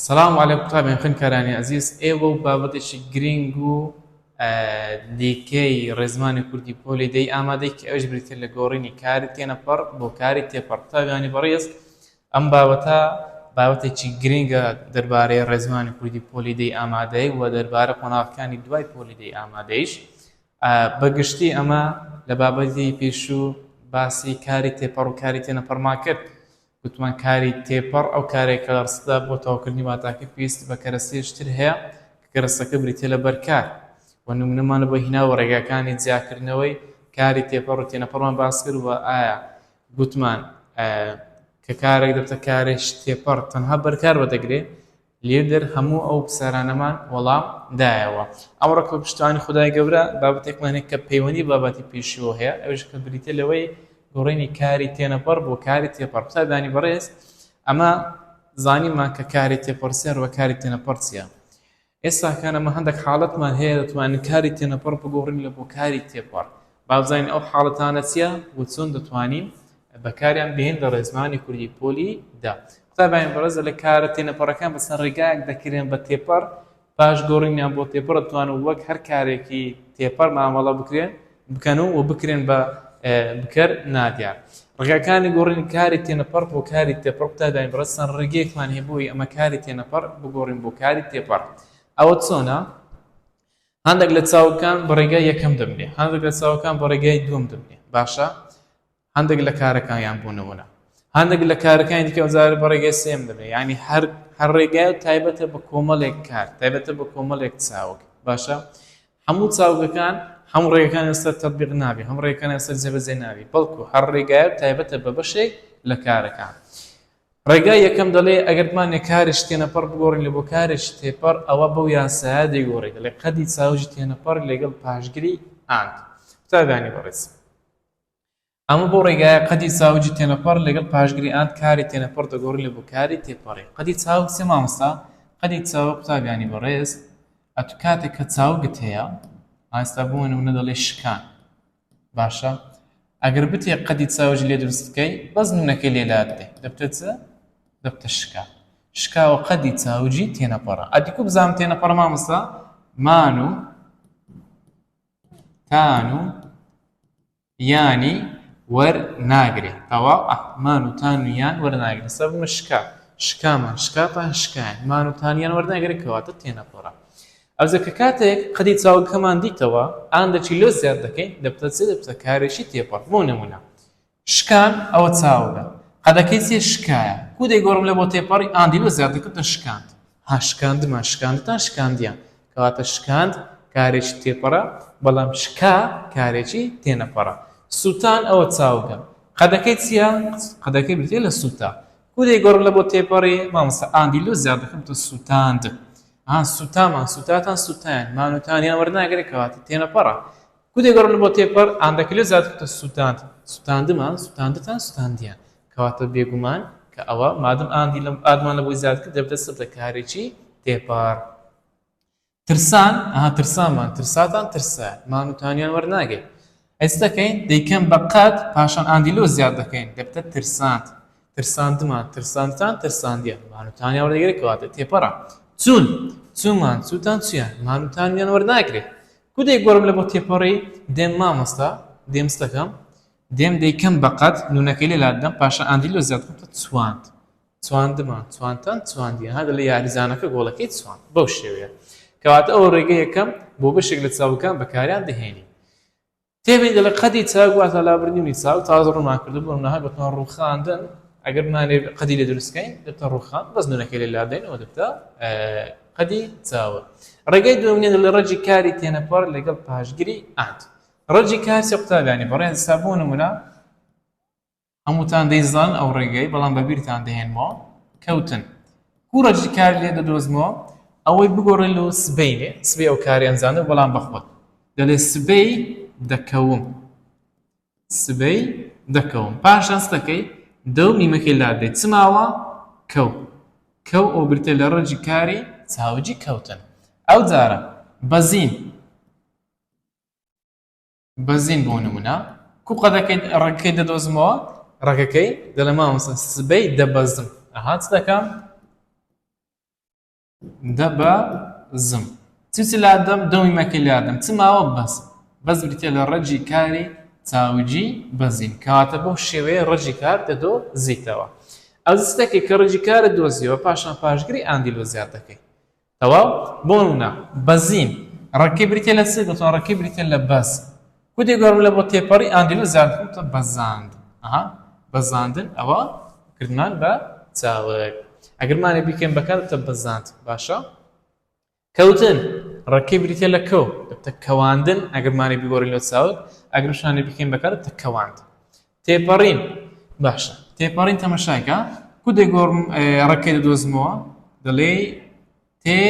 سلام علیکم قوتابیان خوێندکارانی ئەزیز ئێوە و بابەتێکی گرنگ و دیکەی ڕێزمانی کوردی پۆلی دەی ئامادەی کە ئەوش بریتە لە گۆڕینی کاری تێنەپەڕ بۆ کاری تێپەڕ قوتابیانی بەڕێز ئەم بابەتە بابەتێکی گرنگە دەربارەی ڕێزمانی کوردی پۆلی دەی ئامادەی و دەربارە قۆناغەکانی دوای پۆلی دەی ئامادەیش بە گشتی ئەمە لە بابەتی پێشوو باسی کاری تێپەڕ و کاری تێنەپەڕمان کرد گوتمان کاری تێپەڕ ئەو کارێک کە لە ڕستەدا بۆ تەواوکردنی واتاکەی پێویستی بە کەرەستەیەکی تر هەیە کە کەرەستەکە بریتییە لە بەرکار و نموونەمان بۆ هینا و ڕێگاکانی جیاکردنەوەی کاری تێپەڕ و تێنەپەڕمان باس کرد و ئایا گوتمان کە کارێک دەبتە کارێکی تێپەڕ تەنها بەرکار وەدەگرێ لێردەر هەموو ئەو پرسیارانەمان وەڵام دایەوە. ئەمڕۆ کە بە پشتیوانی خودای گەورە بابەتێکمان هەیە کە پەیوەندی بە بابەتی پێشووەوە هەیە، ئەویش کە بریتیە لەوەی گۆڕینی کاری تێنەپەڕ بۆ کاری تێپەڕ. قوتابیانی بەڕێز ئەمە زانیمان کە کاری تێپەڕ چیە و کاری تێنەپەڕ چیە. ئێستاکان ئەمە هەندێک حاڵەتمان هەیە دەتوانین کاری تێنەپەڕ بگۆڕین لە بۆ کاری تێپەڕ. با بزانین ئەو حاڵەتانە چیە و چۆن دەتوانین بەکاریان بهێن لە ڕێزمانی کوردی پۆلی دە. قوتابیانی بەڕێز لە کارە تێنەپەڕەکان بە چەند ڕێگایەک دەکرێن بە تێپەڕ، پاش گۆڕینیان بۆ تێپەڕ دەتوانن وەک هەر کارێکی تێپەڕ مامەڵە بکرێن بکەن و بکرێن بە بکەر نادیار. ڕێگاکانی گۆڕینی کاری تێنەپەڕ بۆ کاری تێپەڕ قوتابیانی بەڕێز چەند ڕێگەیەکمان هەیە بۆی ئەمە کاری تێنەپەڕ بگۆڕین بۆ کاری تێپەڕ. ئەوە چۆنە؟ هەندێک لە چاوگەکان بە ڕێگای یەکەم دەبنێ هەندێک لە چاوگەکان بە ڕێگای دووەم دەبنێ باشە هەندێک لە کارەکانیان بۆ نمونە هەندێک لە کارەکانی دیکە ئەوجار بە ڕێگای سێم دەبێ ینی هەر هەر ڕێگای و تایبەتە بە کۆمەڵێک کار تایبەتە بە کۆمەڵێک چاوگ باشە هەموو چاوگەکان هەموو ڕێگەکان لەسەر تەطبیق نابی هەموو ڕێگەکان لەسەر جێبەجێ نابی بەڵکو هەر ڕێگای و تایبەتە بە بەشێک لە کارەکان ڕێگای یەکەم دەڵێ ئەگەر بمانێ کارێکی تێنەپەڕ بگۆڕین لە بۆ کارێکی تێپەڕ ئەوە بەو یاسایە دەیگۆڕین دەڵێ قەدی چاوگی تێنەپەڕ لەگەڵ پاشگری ئاند. قوتابیانی بەڕێز ئەمە بۆ ڕێگایە قەدی چاوگی تێنەپەڕ لەگەڵ پاشگری ئاند کاری تێنەپەڕ دەگۆڕین لە بۆ کاری تێپەڕی. قەدی چاوگ چیە مامۆستا؟ قەدی چاوگ قوتابیانی بەڕێز ئەتو کاتێک کە چاوگت هەیە ئاستا بۆ نمونە دەڵێ شکان باشە ئەگەر بتێ قەدی چاوجی لێ دروست بکەی بەس نونەکەی لێ لادەی دەبتە چ دەبتە شکا شکاوە قەدی چاوجی تێنەپەڕە ئەدی کو بزانم تێنەپەڕە مامۆستا مان و تان و یانی وەر ناگرێ تەواو مان و تان و یان وەرناگرێ سەبمە شکا شکامان شکاتان شکایان مان و تانیان وەرناگرێ کەواتە تێنەپەڕە ئەوجا کە کاتێک قەدی چاوگەکەمان دیتەوە ئاندەکی لۆ زیاد دەکەین دەبتە چ دەبتە کارێکی تێپەڕ بۆ نمونە شکان ئەوە چاوگە قەدەکەی چیە شکایە کو دەیگۆڕم لە بۆ تێپەڕی ئاندی لۆ زیاد دەکەم تە شکاند ها شکاندمان شکاندتان شکاندیان کەواتە شکاند کارێکی تێپەڕە بەڵام شکا کارێکی تێنەپەڕە سووتان ئەوە چاوگە قەدەکەی چییە قەدەکەی بریتیە لە سووتا کو دەیگۆڕم لە بۆ تێپەڕی مامۆستا ئاندی لۆ زیاد دەکەم تە سووتاند ها سوتامان سوتاتان سوتایان مان و تانیان وەرناگرێ کەواتە تێنەپەڕە کو دەگۆڕن بۆ تێپەڕ ئاندەکە لێ زیاد کردە سوتاند سوتاندمان سوتاندتان سوتاندیان کەواتە بێگومان کە ئەوە مادەم ئاندی لەم ئادمان لە بۆی زیاد کرد دەبێتە سەبتە کارێکی تێپەڕ ترسان ئەها ترسامان ترساتان ترسایان مان و تانیان وەرناگەی ئەی چ دەکەین دەیکەم بە قەد پاشان ئاندی لۆ زیاد دەکەین دەبتە ترساند ترساندمان ترساندتان ترساندیان مان و تانیان وەردەگرێت کەواتە تێپەڕە چوون چوومان چووتان چویان مان و تانیان وەرناگرێت کو دەیگۆڕم لە بۆ تێپەڕی دێم مامۆستا دێم چ دەکەم دێم دەیکەم بە قەد نونەکەی لێ لادەم پاشان ئاندی لۆ زیاد دەکەم تە چواند چواندمان چواندتان چواندیان ها دەڵێ یاریزانەکە گۆڵەکەی چواند بەو شێوەیە کەواتە ئەوە ڕێگەی یەکەم بۆ بەشێک لە چاوگەکان بەکاریان دەهێنین تێبینی دەڵێ قەدی چاوگ واتە لابردنی چاوگ تازە ڕوونمان کردو بۆ نمونە گوتمان ڕووخاندن ئەگەر بمانێ قەدی لێ دروست کەین دەبتە ڕووخان بەس نونەکەی لێ لادەین ئەوە دەبتە قەدی چاوگ ڕێگەی دووەمینیان دەڵێ ڕەگی کاری تێنەپەڕ لەگەڵ پاشگری ئاند ڕەگی کار چیە قوتابیانی بەڕێز ئێستا بۆ نمونە هەمووتان دەیزانن ئەو ڕێگەی بەڵام بەبیرتان دەهێنمەوە کەوتن کو ڕەگی کار لێ دەدۆزمەوە ئەوەی بگۆڕێ لۆ سبەینێ سبەی ئەو کاری ئەنجامدە بەڵام بەخۆت دەلێ سبەی دەکەوم سبەی دەکەوم پاشان چ دەکەی دە و میمەکەی لادەی چ ماوە کەو کەو ئەو بریتە لە ڕەگی کاری چاوگی کەوتن ئەو جارە بەزین بەزین بۆ نمونە کو قەدەکەی ڕەگەکەی دەدۆزمەوە ڕەگەکەی دەڵێ مامۆستا سبەی دەبەزم ئەها چ دەکەم؟ دەبەزم. چ چ لادەم؟ دەمی مەکەی لادەم. چ ماوە؟ بەس. بەس بریتیە لە ڕەگی کاری چاوگی بەزین. کەواتە بەو شێوەیە ڕەگی کار دەدۆزیتەوە. ئەو چ دەکەی کە ڕەگی کارت دۆزیەوە پاشان پاشگری ئاندی لۆ زیاد دەکەی. تەواو؟ بۆ نمونە بەزین ڕەگەکەی بریتیە لە چ؟ گوتمان ڕەگەکەی بریتیە لە بەز. کو دەیگۆڕم لە بۆ تێپەڕی ئاندی لۆ زیاد دەکەم تە بەزاند. ئەها بەزاندن ئەوە کردمان بە چاوگ. ئەگەرمانێ بیکەین بەکار تە بەزاند. باشە؟ کەوتن، ڕەگەکەی بریتیە لە کەو، دەبتە کەواندن، ئەگەر مانای بیگۆڕین لۆ چاوگ، ئەگەر شانێ بیکەین بەکار دەبتە کەواند. تێپەڕین، باشە تێپەڕین تەمەشایکە کو دەیگۆڕم ڕەگەکەی دەدۆزمەوە دەڵێی تێ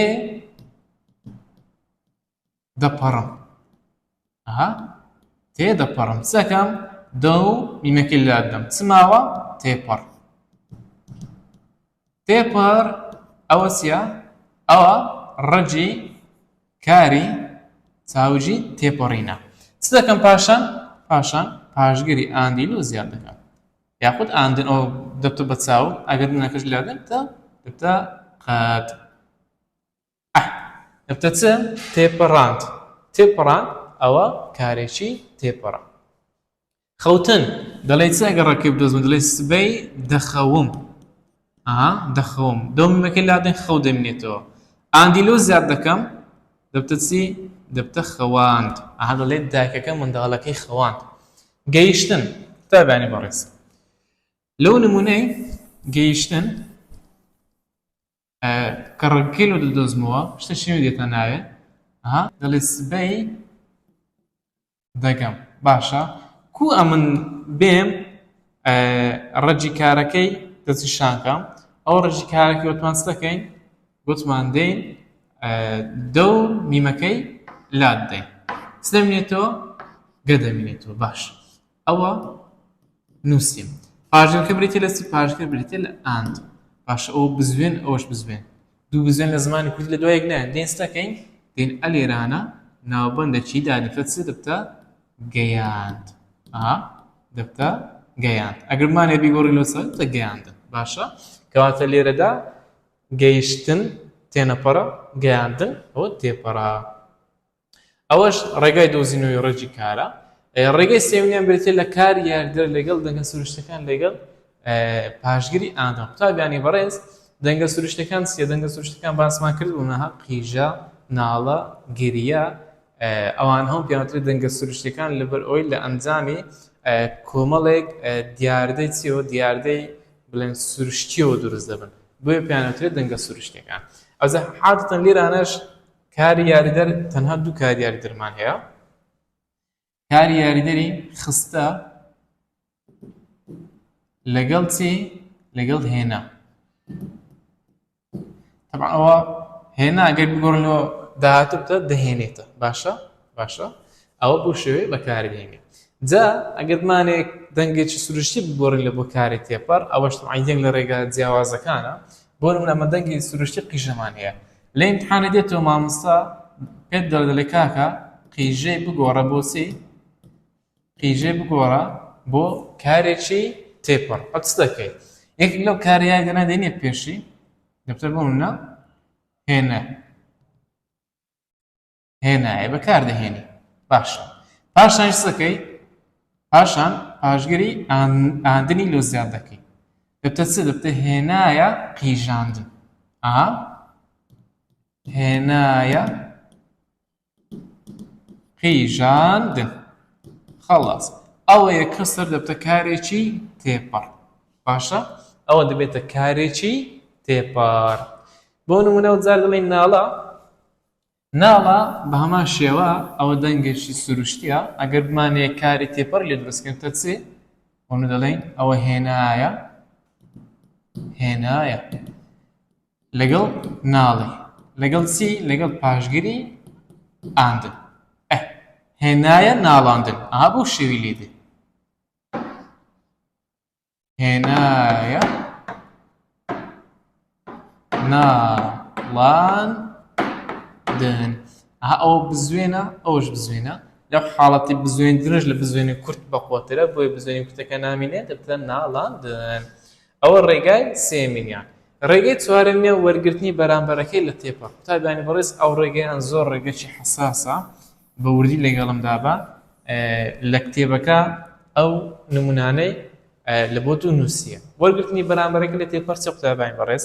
دەپەڕم. ئەها تێدەپەڕم چ دەکەم دە و میمەکەی لا دەدەم چ ماوە تێپەڕ تێپەڕ ئەوە چییە ئەوە ڕەگی کاری چاوگی تێپەڕینە چ دەکەم پاشان پاشان پاشگری ئاندیل و زیاد دەکەم یاخود ئاندن ئەو دەبتە بە چاو ئەگەر دنەکەش لادەن تە دەبتە قەت ئه دەبتە چ؟ تێپەڕاند تێپەڕاند ئەوە کارێکی تێپەڕە. خەوتن دەڵێی چ ئەگەر ڕەکەی بدۆزم دەڵێی سبەی دەخەوم ئەها دەخەوم دەومەکەی لادەین خەو دەمینێتەوە ئاندیلۆ زیاد دەکەم دەبتە چی دەبتە خەواند ئەها دەڵێت دایکەکە منداڵەکەی خەواند گەیشتن قوتابیانی بەڕێز لەو نمونەی گەیشتن کە ڕێگەکەی لۆ دەدۆزمەوە شتێکی نوێ دێتە ناوێ ها دەڵێ سبەی دەگەم باشە کو ئەمن بێم ڕەجی کارەکەی دەستی شانکەم ئەو ڕەجی کارەکەی وتمان چ دەکەین گوتمان دێین دە و میمەکەی لات دەین چ دەمینێتەوە گە دەمینێتەوە باش ئەوە نووسیم. پاشگرەکە بریتیە لە چی؟ پاشگر بریتیە لە ئاند. باشە ئەوە بزوێن ئەوەش بزوێن. دوو بزوێن لە زمانی کوردی لە دوای یەک نایەن. دێین چ دەکەین؟ دێین ئە لێرانە ناوبەندەکی دادەبتە چ؟ دەبتە گەیاند. ئا دەبتە گەیاند. ئەگەر بمانەوێ بیگۆڕین لۆ چ؟ دەبتە گەیاندن. باشە کەواتە لێرەدا گەیشتن تێنەپەڕە، گەیاندن ئەوە تێپەڕە. ئەوەش ڕێگای دۆزینەوەی ڕێجی کارە. ڕێگەی سێمیان بریتیە لە کار یاریدەر لەگەڵ دەنگە سروشتەکان لەگەڵ پاشگری ئاندە. قوتابیانی بەڕێز دەنگە سروشتەکان چیە؟ دەنگە سروشتەکان باسمان کرد بوو نەها قیژە، ناڵە، گریە، ئەوان هەم پێوترێت دەنگە سروشتەکان لەبەر ئەوەی لە ئەنجامی کۆمەڵێک دیاردەی چیەوە دیاردەی بڵێن سروشتیەوە دروست دەبن بۆیە پێیانوترێت دەنگە سروشتەکان. ئەوجا عادەتەن لێرانەش کاری یاریدەر تەنها دوو کاری یاریدەرمان هەیە کاری یاریدەری خستە لەگەڵ چی لەگەڵ هێنا طبعا ئەوە هێنا ئەگەر بگۆڕنەوە داهاتوو بتە دەهێنێتە باشە باشە ئەوە بۆ شێوەیە بەکاری دێنێ جا ئەگەر بمانێک دەنگێکی سروشتی بگۆڕین لە بۆ کاری تێپەڕ ئەوەش طبعا یەک لە ڕێگا جیاوازەکانە بۆ نمونە ئەمە دەنگی سروشتی قیژەمان هەیە لە ئیمتحانە دێتەوە مامۆستا پێت دەڵێ دەڵێ کاکە قیژەی بگۆڕە بۆ چی قیژەی بگۆڕە بۆ کارێکی تێپەڕ ئەو چ دەکەیت یەکێک لەو کارەیە گەنا دێنیە پێشی دەبتە بۆ منە هێنە هێنایە بەکار دەهێنی باشە پاشان چ دەکەی پاشان پاشگری ئاندنی لۆ زیاد دەکەی دەبتە چ دەبتە هێنایە قیژاندن ئا هێنایە قیژاندن خەڵاس ئەوەیە کە سەر دەبتە کارێکی تێپەڕ باشە ئەوە دەبێتە کارێکی تێپەڕ بۆ نمونە و جار دەڵێن ناڵە ناڵە بە هەمان شێوە ئەوە دەنگێکی سروشتیە ئەگەر بمانەیە کاری تێپەڕ لێ دروستکەین تە چی بۆنە دەڵێین ئەوە هێنایە هێنایە لەگەڵ ناڵی لەگەڵ چی لەگەڵ پاشگری ئاندن هێنایە ناڵاندن ئا بۆ شێوی لێ دێ هێنایە ناڵاندن. ئەها ئەوە بزوێنە ئەوەش بزوێنە لەو حاڵەتی بزوێن درێژ لە بزوێنی کورت بەقوەترە بۆیە بزوێنی کورتەکە نامینێت دەبتە ناڵاندن ئەوە ڕێگای سێمینیان. ڕێگەی چوارەمیان وەرگرتنی بەرامبەرەکەی لە تێپەڕ. قوتابیانی بەڕێز ئەو ڕێگەیان زۆر ڕێگەکی حەساسە بە وردی لەگەڵمدا بە لە کتێبەکە ئەو نمونانەی لە بۆ تو نووسیە. وەرگرتنی بەرامبەرەکە لە تێپەڕ چیە قوتابیانی بەڕێز؟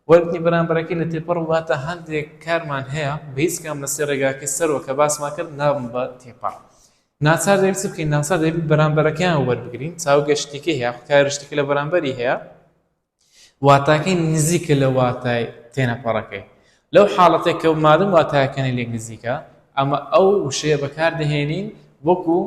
وەرگرتنی بەرامبەرەکەی لە تێپەڕ واتە هەندێک کارمان هەیە بە هیچ کام لە سێ ڕێگاکەی سەرەوە کە باسمان کرد نابن بە تێپەڕ. ناچار دەبی چ بکەین؟ ناچار دەبی بەرامبەرەکەیان وەربگرین، چاوگە شتێکی هەیە، کاری شتێکی لە بەرامبەری هەیە، واتاکەی نزیکە لە واتای تێنەپەڕەکەی. لەو حاڵەتەی کە مادەم واتایەکانی لێک نزیکە، ئەمە ئەو وشەیە بەکاردەهێنین وەکو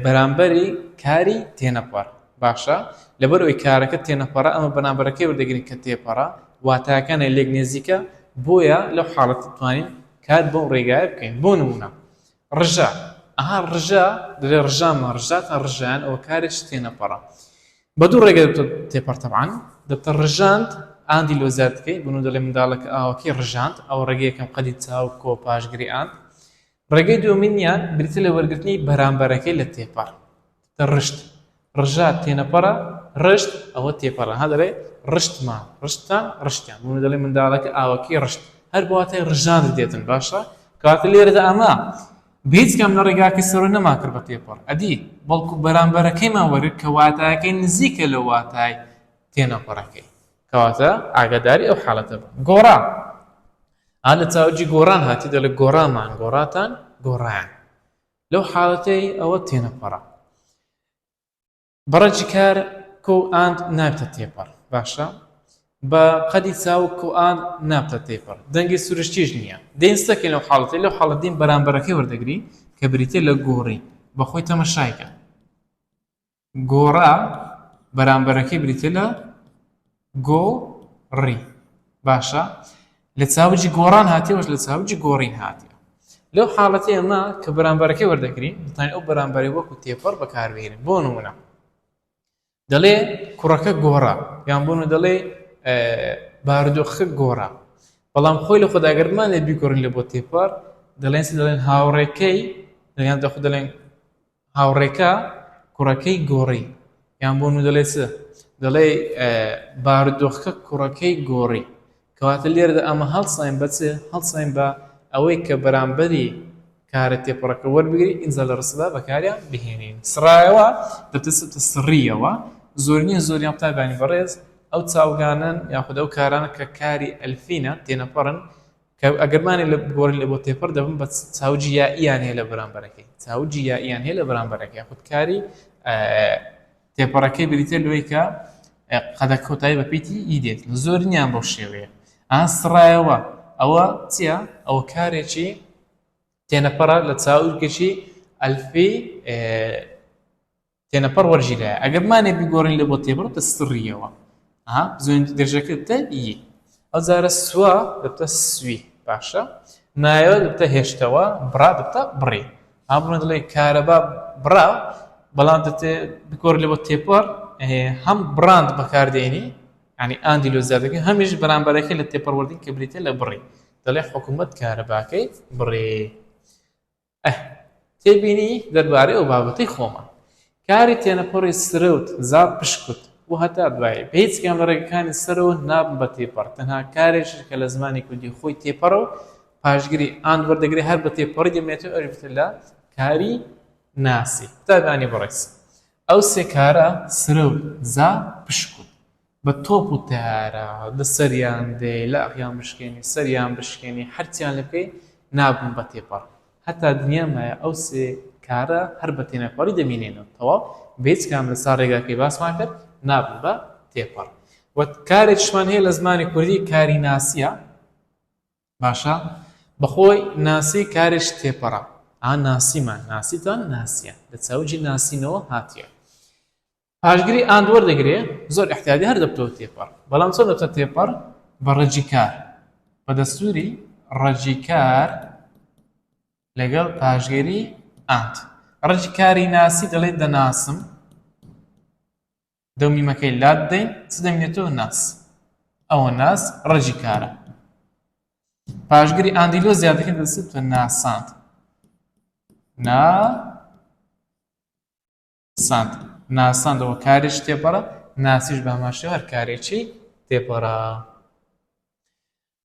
بەرامبەری کاری تێنەپەڕ. باشە لەبەر ئەوەی کارەکە تێنەپەڕە ئەمە بەرامبەرەکەی وەردەگرین کە تێپەڕە، واتاکانیان لێک نزیکە، بۆیە لەو حاڵەتە دەتوانین کار بەو ڕێگایە بکەین. بۆ نموونە ڕژا، ئەها ڕژا، دەلێ ڕژامان، ڕژاتان، ڕژایان، ئەوە کارێکی تێنەپەڕە. بە دوو ڕێگە دەبتە تێپەڕ تەبعەن دەبتە ڕژاند ئاندی لۆ زیاد بکەی بنو دەڵێ منداڵەکە ئاوەکەی ڕژاند ئەوە ڕێگەی یەکەم قەدی چاو کۆ پاشگری ئاند ڕێگەی دووەمینیان بریتیە لە وەرگرتنی بەرامبەرەکەی لە تێپەڕ دەبتە ڕشت ڕژا تێنەپەڕە ڕشت ئەوە تێپەڕە ها دەڵێ ڕشتمان ڕشتان ڕشتیان بنو دەڵێ منداڵەکە ئاوەکەی ڕشت هەر بە واتای ڕژاند دێتن باشە کەواتە لێرەدا ئەمە بە هیچ کام لە ڕێگاکەی سەرەوە نەمان کرد بە تێپەڕ ئەدی بەڵکو بەرامبەرەکەیمان وەرگرت کە واتایەکەی نزیکە لە واتای تێنەپەڕەکەی کەواتە ئاگاداری ئەو حاڵەتە بن گۆڕا ئا لە چاوگی گۆڕان هاتی دەڵێ گۆڕامان گۆڕاتان گۆڕایان لەو حاڵەتەی ئەوە تێنەپەڕە بە ڕەگی کار کۆ ئاند نابتە تێپەڕ باشە بە قەدی چاوگ کۆ ئاند نابتە تێپەڕ دەنگی سروشتیش نییە دێن سەکەین لەو حاڵەتەی لەو حاڵەت دین بەرامبەرەکەی وەردەگری کە بریتە لە گۆڕی بەخۆی تەمەشایکە گۆڕا بەرامبەرەکەی بریتە لە گۆڕی باشە لە چاوگی گۆڕان هاتیەوەش لە چاوگی گۆڕین هاتیە لەو حاڵەتی ئەمە کە بەرامبەرەکەی وەردەگرین دەتوانین ئەو بەرامبەرەی وەکو تێپەڕ بەکاربهێنین بۆ نمونە دەڵێ کوڕەکە گۆڕا یان بۆ دەڵێ بارودۆخەکە گۆڕا بەڵام خۆی لە خۆداگەرمان لێ بیگۆڕین لە بۆ تێپەڕ دەڵێن دەڵێن هاوڕێکەی یان دەخۆ دەڵێن هاوڕێکە کوڕەکەی گۆڕی یان بۆ نو دەڵێ چ دەڵێ بارودۆخەکە کوڕەکەی گۆڕی کەواتە لێرەدا ئەمە هەڵساین بە چ هەڵساین بە ئەوەی کە بەرامبەری کارە تێپەڕەکە وەربگری ئینجا لە ڕستەدا بەکاریان بهێنین سڕایەوە دەبتە سبتە سڕیەوە زۆرینەی زۆریان قوتابیانی بەڕێز ئەو چاوگانەن یاخود ئەو کارانە کە کاری ئەلفینە تێنەپەڕن کە ئەگەرمانێ لە بگۆڕین لە بۆ تێپەڕ دەبن بە چاوگی یائیان هەیە لە بەرامبەرەکەی چاوگی یائیان هەیە لە بەرامبەرەکەی یاخود کاری تێپەڕەکەی بریتە لەوەی کە قەدە کۆتایی بە پیتی ئی دێت زۆر نیان بەو شێوەیە ئا سڕایەوە ئەوە چییە ئەوە کارێکی تێنەپەڕە لە چاوگێکی ئەلفی تێنەپەڕ وەرگیرایە ئەگەر بمانێ بیگۆڕین لە بۆ تێپەڕ دەبتە سڕیەوە ئەها بزوێن درێژەکە دەبتە ی ئەو جارە سوە دەبتە سوی باشە مایەوە دەبتە هێشتەوە بڕا دەبتە بڕی ئا بڵێ دەڵێ کارەبا بڕا بەڵام دەتێ بگۆڕی لە بۆ تێپەڕ هەم بڕاند بەکاردێنی ینی ئاندی لۆ زیاد دەکەین هەمیش بەرامبەرەکەی لە تێپەڕ وەردین کە بریتە لە بڕی دەڵێ حکوومەت کارەباکەی بڕی ئه. تێبینی دەربارەی ئەو بابەتەی خۆمان. کاری تێنەپەڕی سرەوت، زا پشکوت و هەتا دوایی، بە هیچ کام لە ڕێگەکانی سەرەوە نابن بە تێپەڕ، تەنها کارێکیش کە لە زمانی کوردی خۆی تێپەڕە و پاشگری ئاند وەردەگرێ هەر بە تێپەڕی دەمێنێتەوە ئەویش بریتیە لە کاری ناسی. قوتابیانی بەڕێز ئەو سێ کارە سرەوت، زا، پشکوت بە تۆپ و تەیارە دە سەریان دێی لاقیان بشکێنی سەریان بشکێنی هەرچیان لێ بکەی نابن بە تێپەڕ هەتا دنیا مایە ئەو سێ کارە هەر بە تێنەپەڕی دەمینێنەوە تەواو بە هیچ کام لە سا ڕێگاکەی باسمان کرد نابن بە تێپەڕ وە کارێکیشمان هەیە لە زمانی کوردی کاری ناسیە باشە بەخۆی ناسی کارێک تێپەڕە ئا ناسیمان ناسیتان ناسیان لە چاوگی ناسینەوە هاتیە پاشگری ئاند وەردەگرێ زۆر ئیحتیادی هەر دەبتەوە تێپەڕ بەڵام چۆن دەبتە تێپەڕ بە ڕەگی کار بە دەستوری ڕەگی کار لەگەڵ پاشگری ئاند ڕەگی کاری ناسی دەڵێت دەناسم دەومیمەکەی لات دەین چ دەمێنێتەوە ناس ئەوە ناس ڕەگی کارە پاشگری ئاندی لۆ زیاد دەکەین دەچێتە ناساند نا ساند ناساندەوە کارێکی تێپەڕە ناسیش بە هەمان شێوە هەر کارێکی تێپەڕە.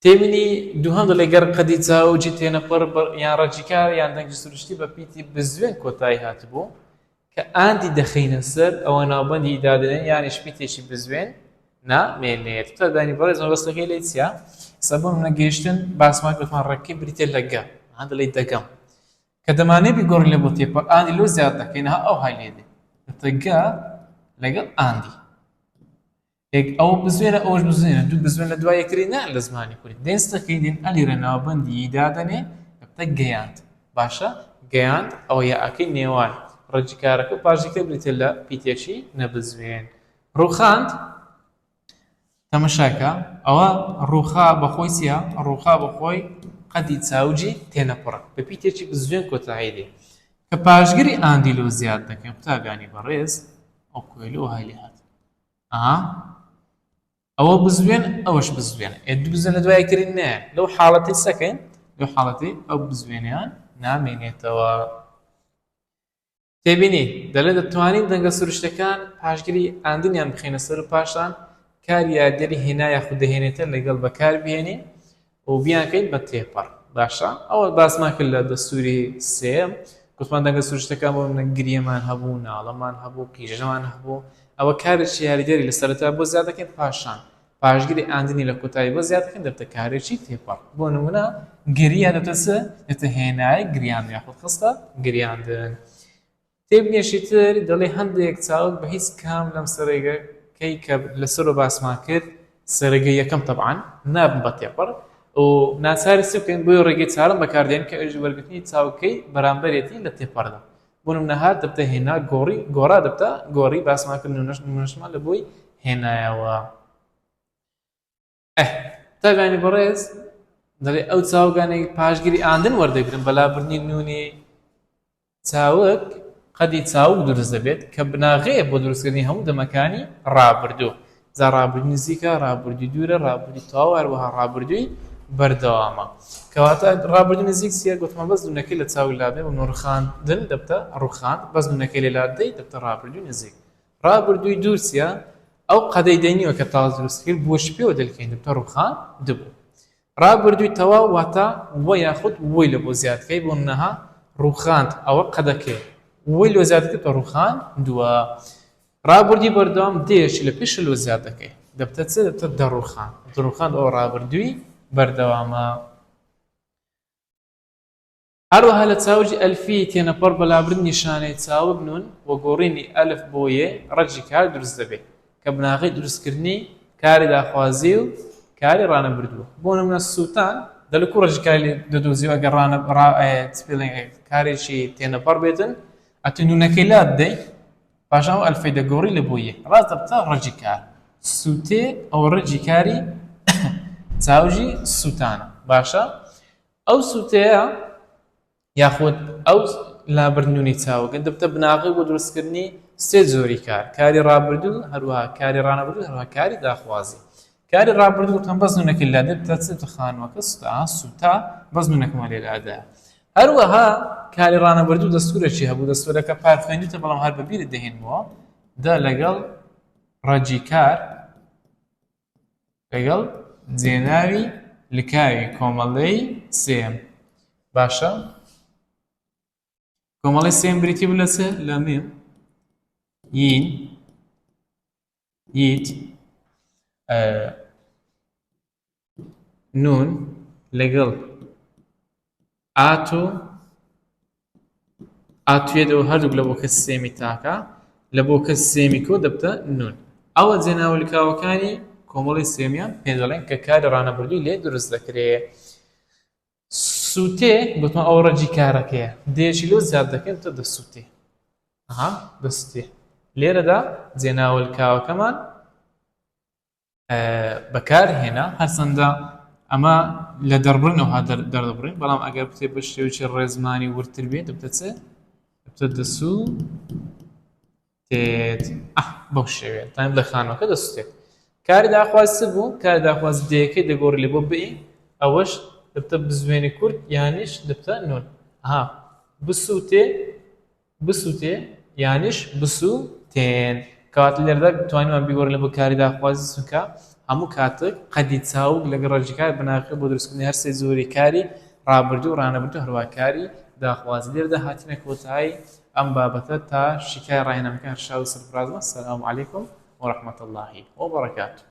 تێبینی دووهەم دەڵێ گەر قەدی چاوگی تێنەپەڕ یان ڕەگی کار یان دەنگی سروشتی بە پیتی بزوێن کۆتایی هاتبوو کە ئاندی دەخەینە سەر ئەوە ناوبەندی دادەنێن یانیش پیتێکی بزوێن نامێنێت. قوتابیانی بەڕێز مەبەستەکەی لێی چییە؟ ئێستا بۆ نمونە گەیشتن باسمان گوتمان ڕێکەی بریتیە لە گە ها دەڵێی دەگەم کە دەمانەوێت بیگۆڕین لە بۆ تێپەڕ ئاندی لۆ زیاد دەکەین ها ئەوهای لێ دێ دەتە گە لەگەڵ ئاندی یەک ئەوە بزوێنە ئەوەش بزوێنە دوو بزوێن لە دوای یەکتری نا لە زمانی کوردی دێن ستەکەی دێن ئەلیرە ناوبەندی ی دادەنێ دەبتە گەیاند باشە گەیاند ئەوە یاکەی نێوان ڕەگی کارەکە و پاشگرەکە بریتیە لە پیتێکی نەبزوێن ڕووخاند تەمەشاکە ئەوە ڕووخا بەخۆی چییە ڕووخا بەخۆی قەدی چاوگی تێنەپەڕە بە پیتێکی بزوێن کۆتایی دێ کە پاشگری ئاندی لۆ زیاد دەکەین قوتابیانی بەڕێز ئەو کۆیلە وەهای لێ هات ئەها ئەوە بزوێن ئەوەش بزوێن ئێ دوو بزوێن لە دوای یەکتری نایەن لەو حاڵەتی سەکەین لەو حاڵەتی ئەو بزوێنیان نامێنێتەوە تێبینی دەڵێ دەتوانین دەنگە سروشتەکان پاشگری ئاندنیان بخەینە سەر و پاشان کاری یاریدەری هێنا یاخود دەهێنێتە لەگەڵ بەکار بهێنین و بیانکەین بە تێپەڕ باشە ئەوە باسمان کرد لە دەستوری سێیەم گوتمان دەنگە سروشتەکان بۆ منە گریەمان هەبوو ناڵەمان هەبوو قیژەمان هەبوو ئەوە کارێکی یاریدەری لە سەرەتا بۆ زیاد دەکەین پاشان پاشگری ئاندنی لە کۆتایی بۆ زیاد دەکەین دەبتە کارێکی تێپەڕ بۆ نمونە گریە دەبتە چ دەبتە هێنایە گریان یاخود خستە گریاندن تێبینیەکی تر دەڵێ هەندێک چاوگ بە هیچ کام لەم سێ ڕێگەکەی کە لەسەرەوە باسمان کرد سێ ڕێگەی یەکەم تەبعەن نابن بە تێپەڕ و ناچاری چی بکەین بۆیە ڕێگەی چارەم بەکاردێن کە ئەویش وەرگرتنی چاوگەکەی بەرامبەرێتی لە تێپەڕدا بۆ نمونە هات دەبتە هێنا گۆڕی گۆڕا دەبتە گۆڕی باسمان کرد نمونەشمان لە بۆی هێنایەوە ئه قوتابیانی بەڕێز دەڵێ ئەو چاوگانەی پاشگری ئاندن وەردەگرن بە لابردنی نونی چاوگ قەدی چاوگ دروست دەبێت کە بناغەیە بۆ دروستکردنی هەموو دەمەکانی ڕابردوو جا ڕابردووی نزیکە ڕابردووی دوورە ڕابردووی تەواو هەروەها ڕابردووی بەردەوامە کەواتە ڕابردوو نزیک چییە گوتمان بەس نونەکەی لە چاوگ لابێ بۆ ڕوخاندن دەبتە ڕوخاند بەس نونەکەی لێ لادەی دەبتە ڕابردووی نزیک ڕابردووی دوور چییە ئەو قەدەی دەینیوە کە تاز دروست کرد بۆش پێوە دەلکێن دەبتە ڕوخاندبوو ڕابردووی تەواو واتە وە یاخود وەی لە بۆ زیاد کەی بۆ نمونە ڕووخاند ئەوە قەدەکەیە وەی لۆ زیاد کرد بە ڕووخاندووە ڕابردووی بەردەوام دێیەکی لە پێش لۆ زیاد دەکەی دەبتە چ دەبتە دەڕووخاند دەڕووخاند ئەوە ڕابردووی بەردەوامە. هەروەها لە چاوگی ئەلفی تێنەپەڕ بە لابردنی نیشانەی چاوگ نون و گۆڕینی ئەلف بۆ یێ ڕەگی کار دروست دەبێت کە بناغەی دروستکردنی کاری داخوازی و کاری ڕانەبردووە. بۆ نمونە سووتان دەڵێ کوو ڕەگی کاری لێ دەدۆزیەوە ئەگەر ڕانە ڕا چ پێ کارێکی تێنەپەڕ بێتن ئەتوو نونەکەی لا بدەی پاشان ئەو ئەلفەی دەگۆڕی لە بۆ یێ ڕاست دەبتە ڕەگی کار سووتێ ئەوە ڕەگی کاری چاوگی سووتانە باشە ئەو سووتەیە یاخود ئەو لابردنونی چاوگە دەبتە بناغەی بۆ دروستکردنی سێ جۆری کار کاری ڕابردوو هەروەها کاری ڕانەبردوو هەروەها کاری داخوازی کاری ڕابردوو گوتم بەس نونەکەی لا دەبتە چ خانووەکە سوتا سوتا بەس نونەکەمان لێ لادا هەروەها کاری ڕانەبردوو دەستورێکی هەبوو دەستورەکە پار خوێندیتە بەڵام هەر بەبیرت دەهێنمەوە دە لەگەڵ ڕەگی کار لەگەڵ جێناوی لکاوی کۆمەڵەی سێیەم باشە کۆمەڵی سێم بریتی بوو لە چ لە مێم یین یت نون لەگەڵ ئات و ئاتوێدەوە هەردووک لە بۆ کەسی سێمی تاکە لە بۆ کەسی سێمی کۆ دەبتە نون ئەوە جێناوەلکاوەکانی کۆمەڵی سێمیان پێ دەڵێن کە کاری ڕانەبردووی لێ دروست دەکرێ سووتێ گوتمان ئەوە ڕەگی کارەکەیە دێشی لۆ زیاد دەکەین تۆ دەسووتێ ئەها دەسووتێ لێرەدا جێناوەلکاوەکەمان بەکار هێنا هەرچەندە ئەمە لە دەربڕینەوە دەردەبڕین بەڵام ئەگەر بتێ بە شێوەیەکی ڕێزمانی وردتر بێت دەبتە چ دەبتە دەسوو تێت بەو شێوەیە تایم لە خانوەکە دەسوتێت کاری داخواز چ بوو کاری داخواز دێیەکەی دەگۆڕی لە بۆ بی ئەوەش دەبتە بزوێنی کورت یانیش دەبتە نون ها بسووتێ بسوتێ یانیش بسوتێن کەواتە لێرەدا توانیمان بیگۆڕین لە بۆ کاری داخوازی چونکە هەموو کاتێک قەدی چاوگ لەگەڵ ڕەگی کار بناغەیە بۆ دروستکردنی هەر سێ جۆری کاری ڕابردوو، ڕانەبردوو هەروەها کاری داخوازی. لێرەدا هاتینە کۆتایی ئەم بابەتە تا شیکاری ڕاهێنانەکە هەر شاد و سەرفراز بن. السلام علیکم و رحمە اللە و برکاته.